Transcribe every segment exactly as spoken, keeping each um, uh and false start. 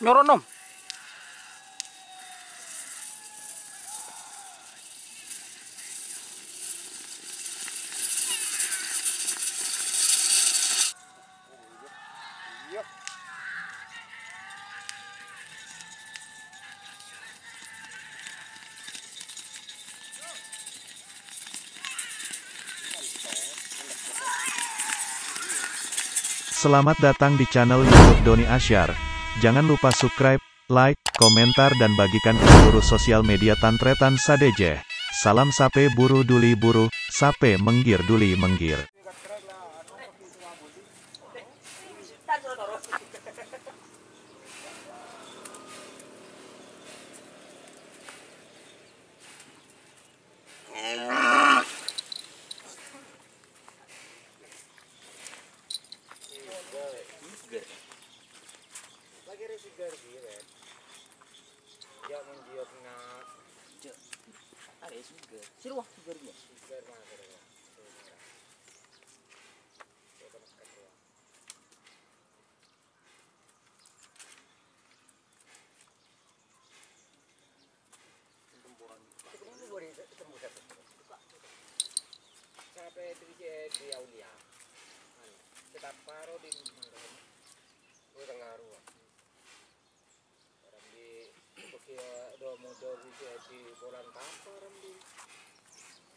Nyoro, Nom. Selamat datang di channel YouTube Doni Asyar. Jangan lupa subscribe, like, komentar, dan bagikan ke seluruh sosial media tan-tarètan sadhâjâ. Salam sapè buru dhuli buru, sapè mèngghir dhuli mèngghir. Seger. Lagi ada seger, iya, kan? Dia menjiwat na- Cek. Ada seger. Seru, ah, seger dia. Seger, Mas, seger, Mas. Sampai di, di Aulia. Anu, kita paro di mana? Oh, tengah ruang. Orang di, pakai do modal di, di bulan apa orang di?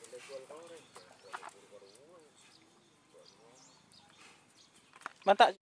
Boleh jual koreng. Mantap.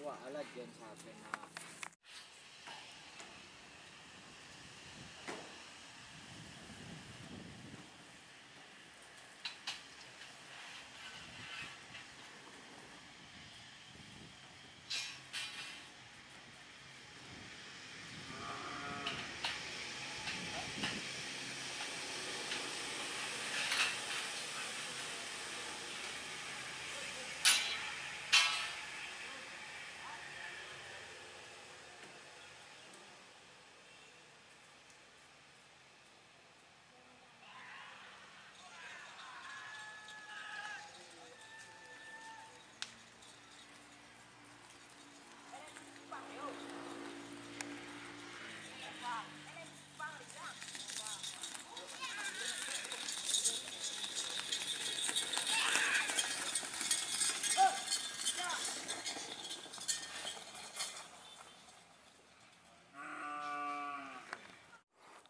Wah, ala jan sampe na.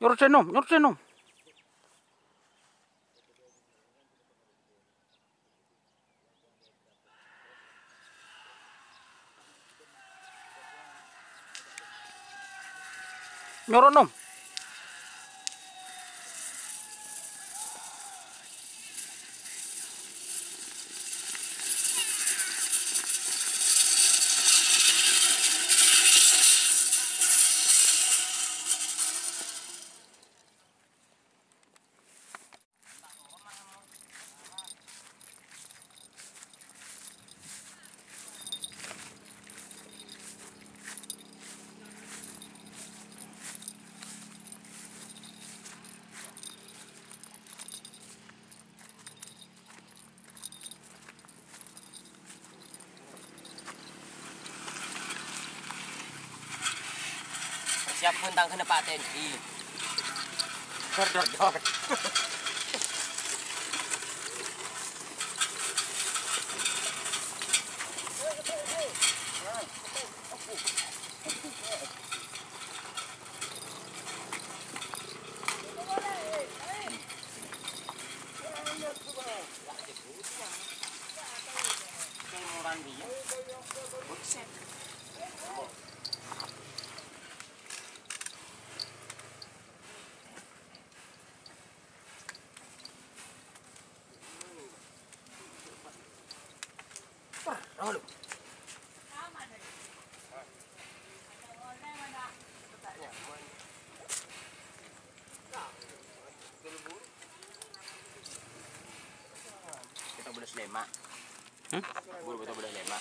Nyoro sè nom, nyoro sè nom. Nyoro nom. Persiapkan tangkana Pak T N I. Dor, dor, dor. Lèma'. Hmm? Buru bâto bâdâ lèma'.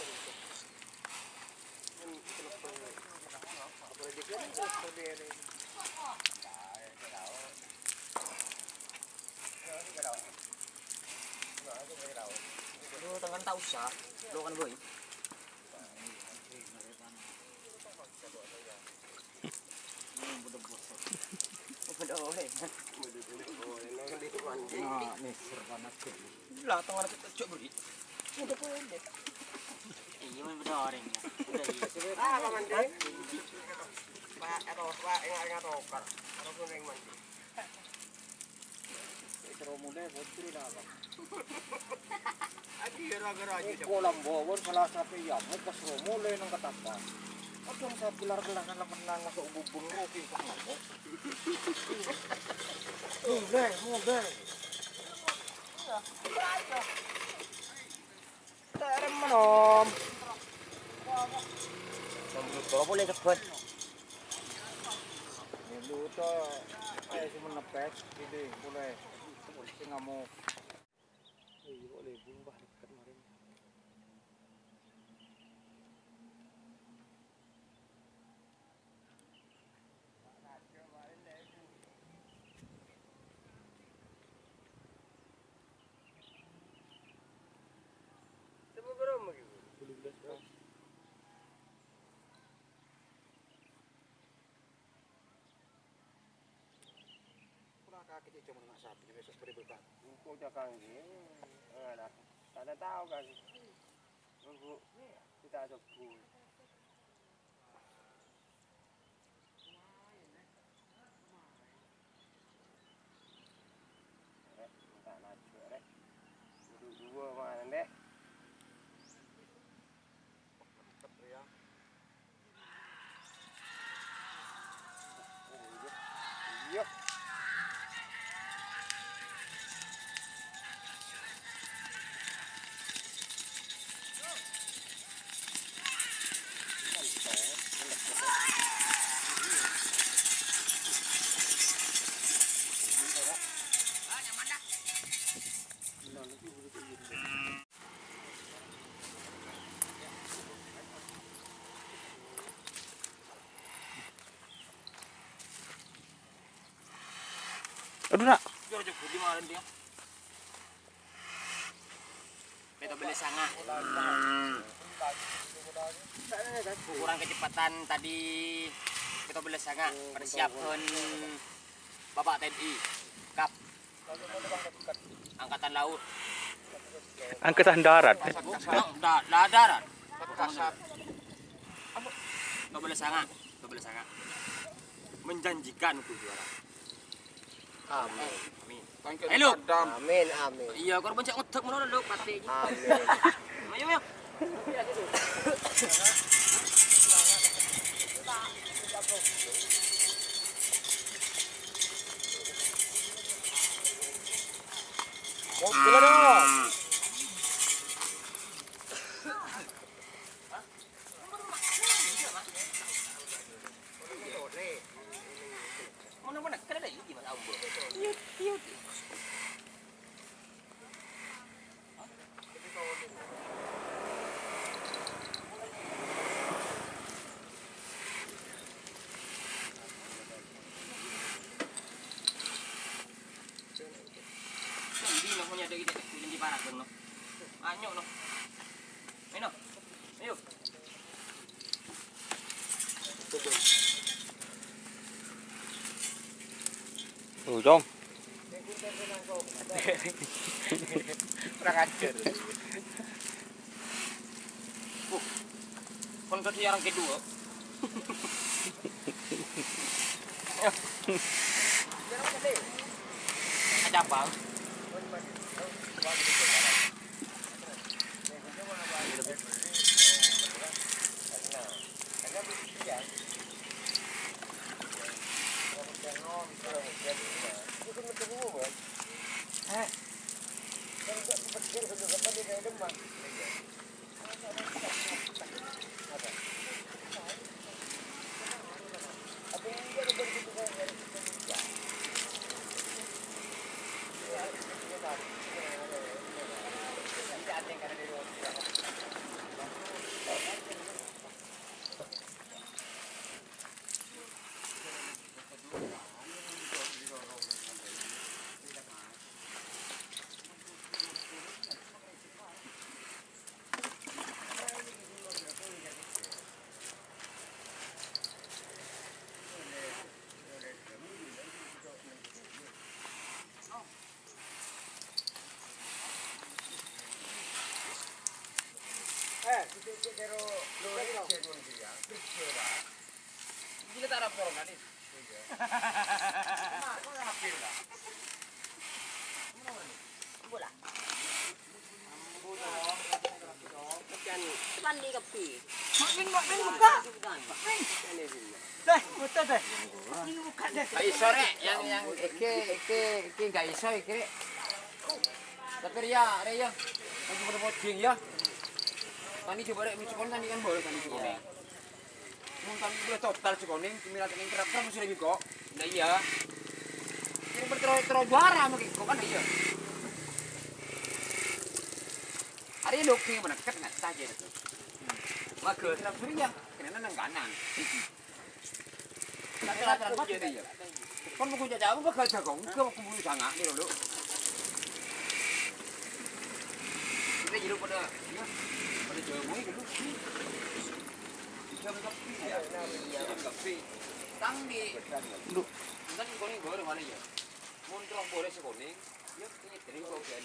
Lu tangan tak usah, lu kan boy. Lah, tangan cocok beri. Udah boleh deh. Iya, main beda orang ya. Udah, iya. Ah, Pak Mandi. Pak, atau Pak, ingat-ingat tokar. Atau pun yang mandi. Wis ro molè, bocor dah, Pak. Adi gara-gara aja. Engko' lambâ' pon salah sapè iyâ, pas ro molè neng katapan. Kadhâng sapè lar-kelaran la mennang, maso' bubung ro ki, Pak, ngamuk. Molè, molè. Terem, Nom. Nom, polè cepet. Mèlo to, ayo, sè menepes, ini, polè. Sè ngamuk. Iya, polè, bumbah deket, marin. Temu berapa gitu? Belum belas, Bro. Kula kakè cè' coma na' sapè, besok beri beban. Engko' cakang, eh, lah. Tadâ' tao, Kang. Nunggu kita coba. Rek, minta najwa, Rek. Kudu dua mana, deh? Mantep, ya. Iya. Adhu, na'. Pètto bellâs sanga'. Ukuran kecepatan tadi pètto bellâs sanga'. Persiapan Bapak T N I. Kap. Angkatan Laut. Angkatan Darat. Da-, da-, darat. Pètto bellâs sanga'. Pètto bellâs sanga'. Menjanjikan untuk juara. Amin. Amin. Ayo, lu. Amin, amin. Iya, korban cek ngedek mulu lu, pati. Amin. Ayo, ayo. Mobil dong. Endi, no, nyadhâ' ide, janji parak, no. Anyo', no. Ayo, no. Ayo. Tuh, Cong. Kurang ajar. Uh, kon tadi orang kedua. Ada apa? Gila tak rapor kan, Dit? Iya. Mak, kok hampir lah? Bola. Kan, teman di kepi. Mak Min, Mak Min, buka. Mak Min. Deh, buka deh. Mak Min, buka deh. Gak iso, Rek. Yang, yang, iki, iki, iki gak iso, iki, Rek. Tapi Ria, Ria, ya. Lagi pada pojing, ya. Tani coba, Rek, micikon tani kan boleh, tani coba. Mun tani boleh total cikoning, cemilan tani kerap-kerap sudah biko. Nah, iya. Ini berterus, terus juara mungkin, kok kan, iya. Hari ini oke, mana ket nggak saja itu. Maka kerap sudah, ya. Kena nang kanan. Laki-laki apa gitu ya? Kan mau kerja jauh, bakal jago, enggak mau kumpul sangat nih dulu. Kita jadi pada, ya, pada jauh dulu. Jam kopi ya, jam kopi. Tanggi. Lu. Entar sekolah baru mana ya? Mun terus boleh sekolah, ya ini dari kau kan.